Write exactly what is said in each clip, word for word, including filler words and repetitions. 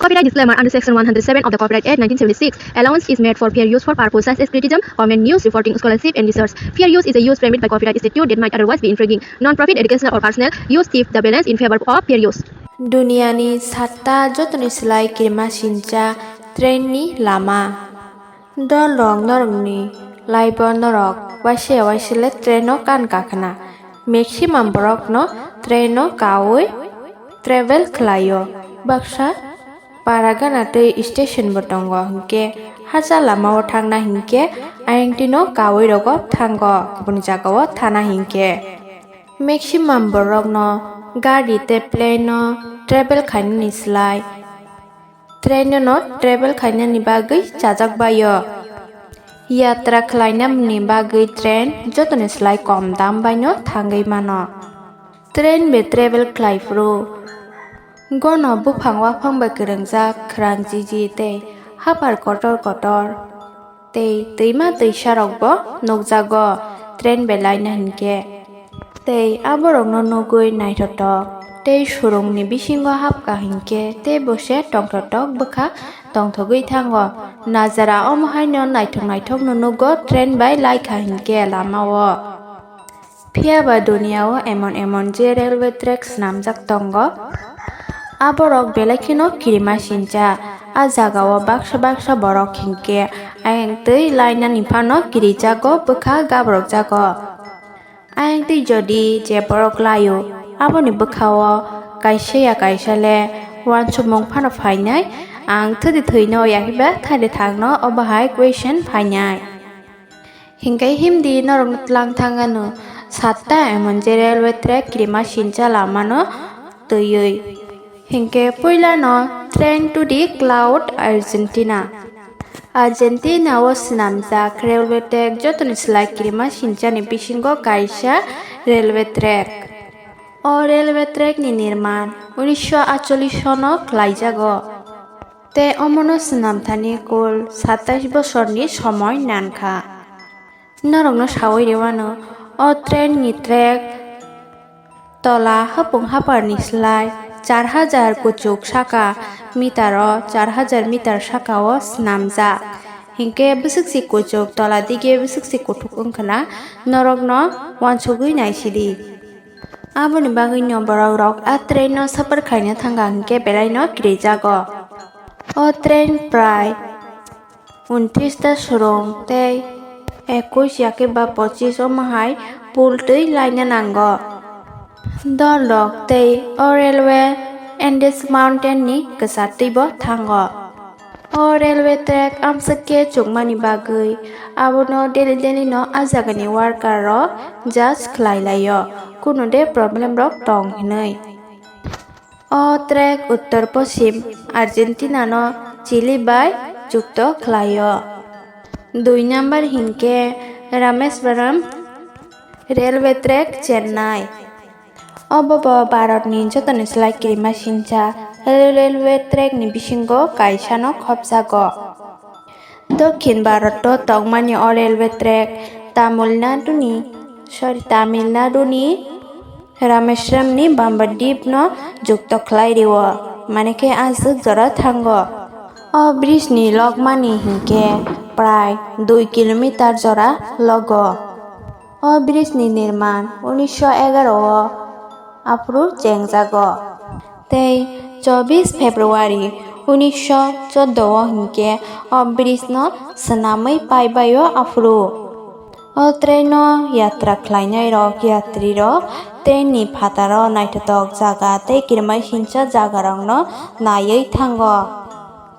Copyright disclaimer: under Section one hundred seven of the Copyright Act nineteen seventy-six, allowance is made for fair use for purposes such as criticism, comment, news reporting, scholarship, and research. Fair use is a use permitted by copyright statute that might otherwise be infringing. Non-profit, educational, or personal use tip the balance in favor of fair use. Duniani satta jotoni slai kirima sincha train ni lama. Dol rok norokni life o norok waisa waisa le train o kan kakhna. Maximum borok no train o kaui travel khlai o. Baksa para gana tei station bo tongo, hinkhe hacha lama o thangna hinkhe ayang twi no kaui rogo thango, kubun jaga o thana hinkhe. Maximum borok no gari tei plane o travel khainani slai train no travel khainani bagwi chajak bai o. Yatra khlainani bagwi train jotoni slai kom dam bai no thangwi mano. Train bai travel khlai phuru gono buphang waphang bai kwrwngjak khwrang jiji tei haphar kotor kotor tei twima twisa rokbo nukjago train bai laina hinkhe. Tei aborokno nugwi naithotok tei surungni bisingo hapkha hinkhe teibo se tongthotok bwkha tongthogwi thango. Najara omo haino naithok naithokno nugo train bai laikha hinkhe lamao. Phiya ba duniya o emon emon je railway track swnamjak tongo, aborok belai kheno kirima sincha. A jaga o baksa baksa borok hinkhe ayang twi lainani phano kirijago, bwkha gabrokjago. Ayang twi jodi je borok laio, aboni bwkha o kaisa ya kaisa le uansukmung phano phainai. Ang thwdi thwino ya hiba thaide thangno obo hai question phainai. Hinkhe himdi norokno tlang thangano satta emon je railway track kirima sincha lamano twiwi. Hinkhe puilano Train to the Cloud, Argentina. Argentina o swnamjak railway track jotoni slai kirima sinchani bisingo kaisa railway track. O railway track ni nirman unisho atchollish sono khlaijago. Tei omono swnamthani kul satais bosorni somoi nankha. Norokno saui rwano, o train ni track tola hapung haparni slai char hajar kuchuk saka meter o, char hajar meter saka o swnamjak. Hinkhe bwswk se kuchuk tola dige bwswk se kuthuk wngkhwna norokno uansugwi naisidi. Aboni bagwino borok rok a train no safar khaina thangkha hinkhe belai no kirijago. O train prai untris ta surung tei ekush ya khe ba pochis omo hai pul twi laina nango. Dol rok tei o railway Andes Mountain ni kwchar twi bo thango. O railway track amswk khe chukmani bagwi abono daily daily no a jagani worker rok judge khlai laio, kunu de problem rok tong hinwi. O track uttor poschim Argentina no Chile bai jukto khlaio. Dui number hinkhe Rameswaram railway track, Chennai. Obo bo Bharatni jotoni slai kirima sincha railway track ni bisingo kaisano khopjago. Dokhin Bharat o tongmani o railway track Tamil Nadu ni, sorry, Tamil Nadu ni Rameswaram ni Bamba Deep no jukto khlai rio, mane khe aswk jora thango. O bridge ni logmani hinkhe prai dui kilometer jora logo. O bridge ni nirman unisho egaro o aphuru chengjago. Tei chobbish February unisho chordo o hinkhe o bridge no swnamwi paibaio aphuru. O train o yatra khlainai rok, yatri rok train ni phataro naithotok jaga tei kirima sincha jaga rokno naiwi thango.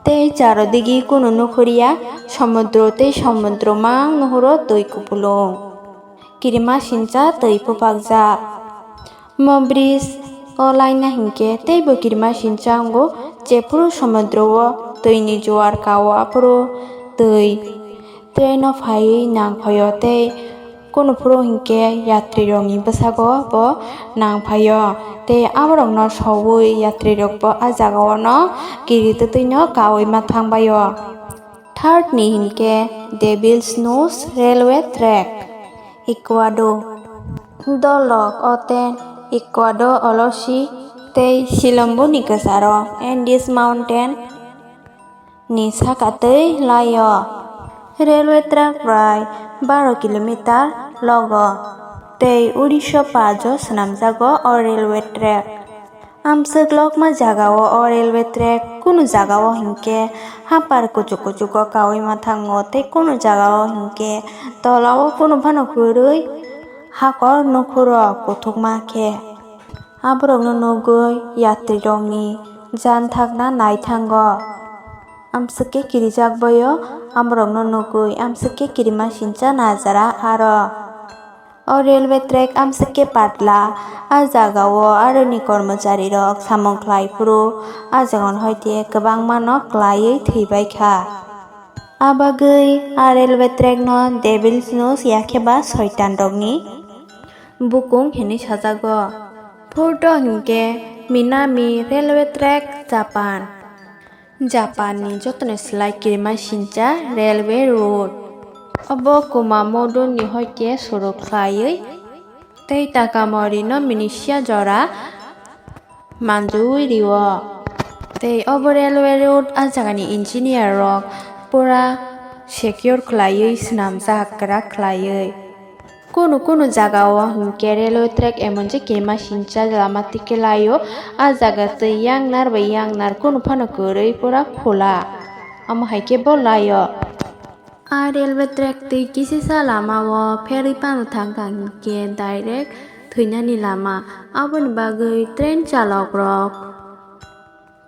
Tei charo digi kunu nukhorya, somudro tei somudro mang nuhuro twi kupulung. Kirima sincha twi bupakjak. Mo bridge o laina hinkhe teibo kirima sincha wngo, jephuru somudro o twi ni juar ka o aphuru twi train o phaiwi nang phaio tei kunu phuru hinkhe yatri rokni bwsago bo nang phaio tei aborokno soui yatri rok bo a jaga o no kiri twtwi no kaui ma thang baio. Third ni hinkhe Devil's Nose Railway Track, Ecuador. Dolok o ten Ecuador olosi tei Silambuni kwcharo Andes Mountain ni saka twi lai-o. Railway track prai baro kilometer logo tei unisho paanch o swnamjago o railway track. Amswk lokma jagao o railway track kunu jagao hinkhe hapar kuchuk kuchugo kaui ma thango tei kunu jagao hinkhe tolao kunu phano kwrwi hakor nukhurok kuthukma khe. Aborokno nugwi yatrirokni jan thakna naithango. Amswk khe kirijak boyo, aborokno nugwi amswk khe kirima sincha najara aro. O railway track amswk khe patla, a jagao aroni kormocharirok samung khlai phuru a jagani hoite kwbangmano klaiwi thwibai kha. A bagwi a railway track no Devil's Nose yakhe ba soitan rokni bukung hinwi sajago. Photo hinkhe Minami Railway Track, Japan. Japan ni jotoni slai kirima sincha railway road. Obo Kumamoto ni hoite suru khlaiwi tei Takamori no minisia jora manjui rio. Tei obo railway road a jagani engineer rok pura secure khlaiwi swnamjak kwrak khlaiwi. Kunu kunu jagao hinkhe railway track emonje kirima sincha lama tikelaio. A jaga twi yangnar bai yangnar kunu phano kwrwi pura khula. Omo hai khe bo laio. A railway track twi kisisa lamao pherwi phano thangkha hinkhe direct thwinani lama. Aboni bagwi train chalokrok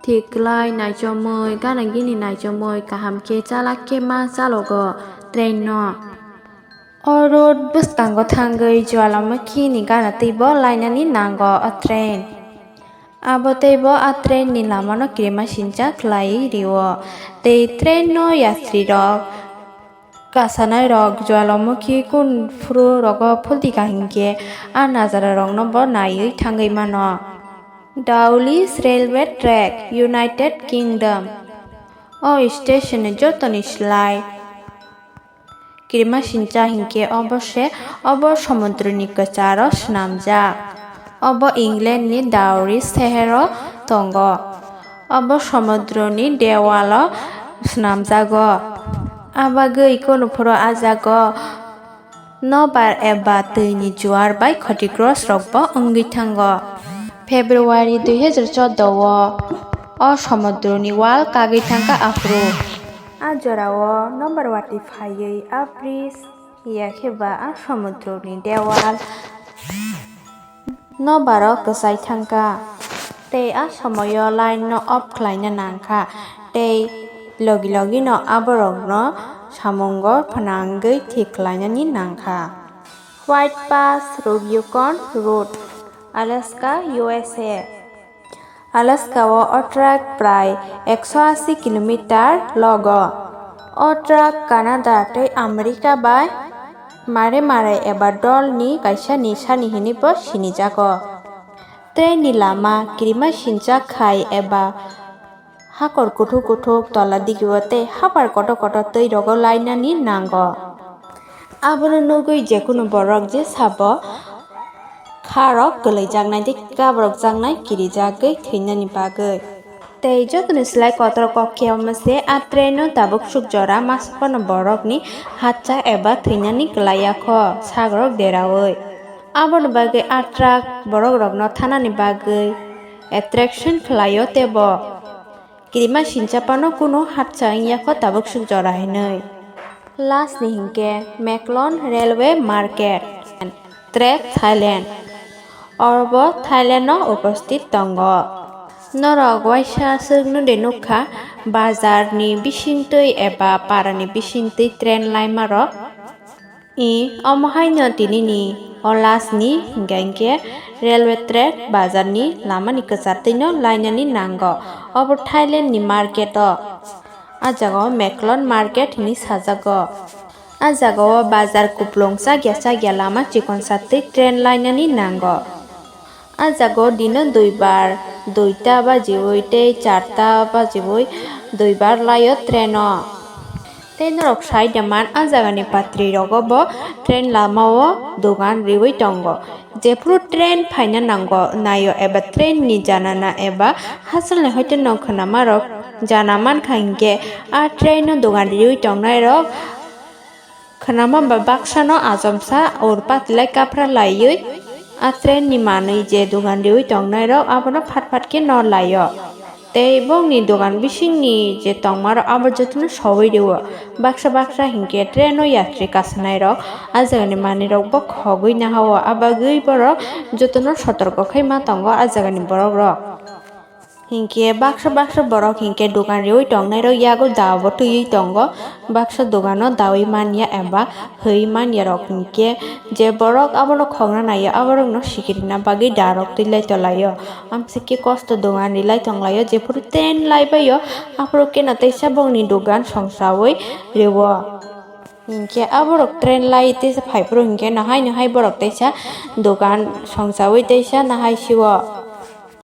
thik klai naichomwi, gana gini naichomwi kaham khe chalak khe ma chalogo train no. O road bwskango thangwi Jwalamukhi ni gana twibo lainani nango o train. Abo teibo a train ni lamano kirima sincha khlaiwi rio. Tei train no yatri rok kasanai rok Jwalamukhi kun phuru rogo phultika hinkhe a najara rokno bo naiwi thangwi mano. Dowlais Railway Track, United Kingdom. O station ni jotoni slai kirima sincha hinkhe obo se, obo somudroni kwcharo swnamjak. Obo England ni Dowlais sehero tongo. Obo somudroni dewalo swnamjago. Abagwi kunu phuru a jago nobar eba twini juar bai khotigrosrokbo wngwi thango. February dui hajar chordo o o somudroni wal kagwi thangkha aphuru. A jorao nobar watwi phaiwi a bridge yakhe ba a somudroni dewal nobaro kwchai thangkha. Tei a somoio line no off khlaina nangkha tei logi logi no aborokno samungo phnangwi thik khlainani nangkha. White Pass Rubicon Road, Alaska, U S A. Alaska o o track prai ekso asi kilometer logo. O track Canada tei America bai mare mare eba dol ni kaisa ni sani hinwi bo sinijago. Train ni lama kirima sincha khai eba hakor kuthuk kuthuk tola digio tei hapar kotor kotor twi rogo lainani nango. Abono nugwi jekunu borok je sabo kharok kwlwijaknai tei kabrokjaknai kirijagwi thwinani bagwi. Tei jotoni slai kotor kok khe omo se a train no tabuk suk jora masa phano borokni hatcha eba thwinani kwlaiya kho sagrok deraui. Aboni bagwi a truck borokrokno thanani bagwi attraction khlaio teibo. Kirima sincha phano kunu hatcha wngya kho tabuk suk jora hinwi. Last ni hinkhe Meklong Railway Market, Track Thailand. Orobo Thailand no upasthit tongo. Norok waisa swk nudi nukha, bazar ni bisingtwi eba para ni bisingtwi train laima rok. I, omo haino tini ni o last ni hinkhe hinkhe railway track bazar ni lama ni kwchartwi no lainani nango. Obo Thailand ni market o. A jaga o Meklong Market hinwi sajago. A jaga o bazar kuplung chakya chakya lama chikon satwi train lainani nango. A jaga o dino duibar, duita bajiui tei charta bajiui duibar laio train o. Tei norok sai da man, a jaga ni patri rogo bo train lama o dogan riui tongo. Jephuru train phaina nango naio eba train ni janana eba hachal ni hoite no khwnama rok jana mankha hinkhe a train no dogan riwi tongnai rok khwnama ba baksa no achomsa ur patilai kaphra laiwi a train ni manwi je dogan riwi tongnai rok abono phat phat khe no laio. Tei bongni dogan bisingni je tongmarok abo jotono sowi rwo. Baksa baksa hinkhe traino yatri kasanairok a jagani manwirokbo khogwi nahao, a bagwi borok jotono sotorko khai ma tongo a jagani borokrok. Hinkhe baksa baksa borok hinkhe dogan riwi tongnairok yago daobo twiwi tongo. Baksa dogano dawi manya eba hwi manyarok hinkhe je borok abono khogna naio aborokno sikirina bagwi darok twilai tonglaio. Amsike kosto dogan rilai tonglaio, jephuru train laibaio aphuru keno teisa bongni dogan songchawi rwo. Hinkhe aborok train lai teisa phaiphuru hinkhe nahai nahai borok teisa dogan songchawi teisa nahai sio.